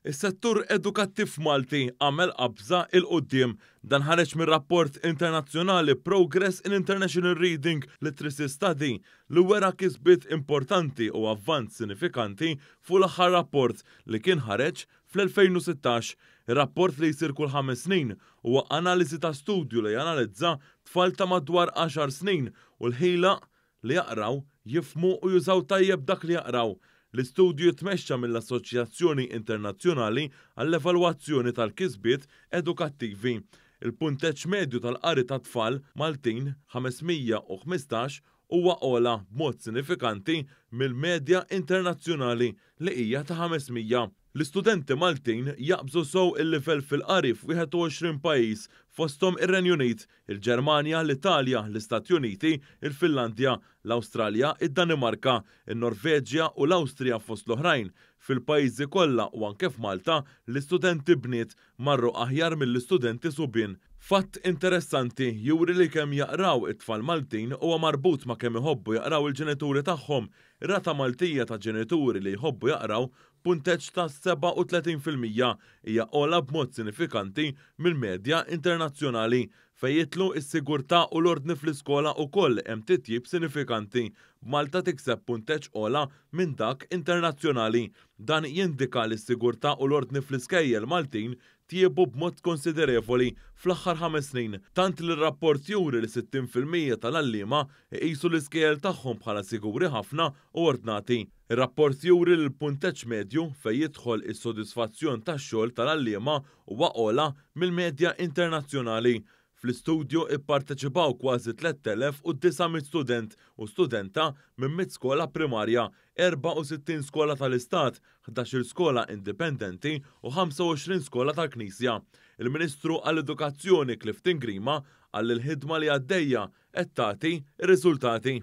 Is-settur edukattiv Malti għamel qabża 'l quddiem. Dan ħareġ mir-rapport internazzjonali Progress in International Reading Literacy Study li wera kisbiet importanti u avvanz sinifikanti fuq l-aħħar rapport li kien ħareġ fl-2016. Ir-rapport li jsir kull ħames snin huwa analiżi ta' studju li janalizza tfal ta' madwar għaxar snin u l-ħila li jaqraw, jifhmu u jużaw tajjeb dak li jaqraw. L-istudju jitmexxa mill-Assoċjazzjoni Internazzjonali għall-Evalwazzjoni tal-Kisbiet Edukattivi. Il-punteġġ medju tal-qari tat-tfal Maltin, 515, huwa ogħla b'mod sinifikanti mill-medja internazzjonali li hija ta' 500. L-istudenti Maltin jaqbżu sew il-livell fil-qari f'21 pajjiż fosthom ir-Renju Unit, il-Ġermanja, l-Italja, l-Istati Uniti, il-Finlandja, l-Awstralja, id-Danimarka, in-Norveġja u l-Awstrija fost l-oħrajn. Fil-pajjiżi kollha u anke f'Malta, l-istudenti bniet marru aħjar mill-istudenti subien. Fatt interessanti juri li kemm jaqraw it-tfal Maltin huwa marbut ma' kemm iħobbu jaqraw il-ġenituri tagħhom. Ir-rata Maltija ta' ġenituri li jħobbu jaqraw, punteġġ ta' 37%, hija ogħla b'mod sinifikanti mill-medja internazzjonali. Fejn jidħlu s-sigurtà u l-ordni fl-iskola wkoll hemm titjib sinifikanti, b'Malta tikseb punteġġ ogħla minn dak internazzjonali. Dan jindika li s-sigurtà u l-ordni fl-iskejjel Maltin tjiebu b'mod konsiderevoli fl-aħħar ħames snin, tant li r-rapport juri li 60% tal-għalliema iqisu l-iskejjel tagħhom bħala siguri ħafna u ordnati. Ir-rapport juri li l-punteġġ medju fejn jidħol is-sodisfazzjon tax-xogħol tal-għalliema huwa ogħla mill-medja internazzjonali. Fl-istudju ipparteċipaw kważi 3,900 student u studenta minn 100 skola primarja, 64 skola tal-Istat, 11-il skola indipendenti u 25 skola tal-Knisja. Il-Ministru għall-Edukazzjoni Clifton Grima qal li l-ħidma li għaddejja qed tagħti r-riżultati.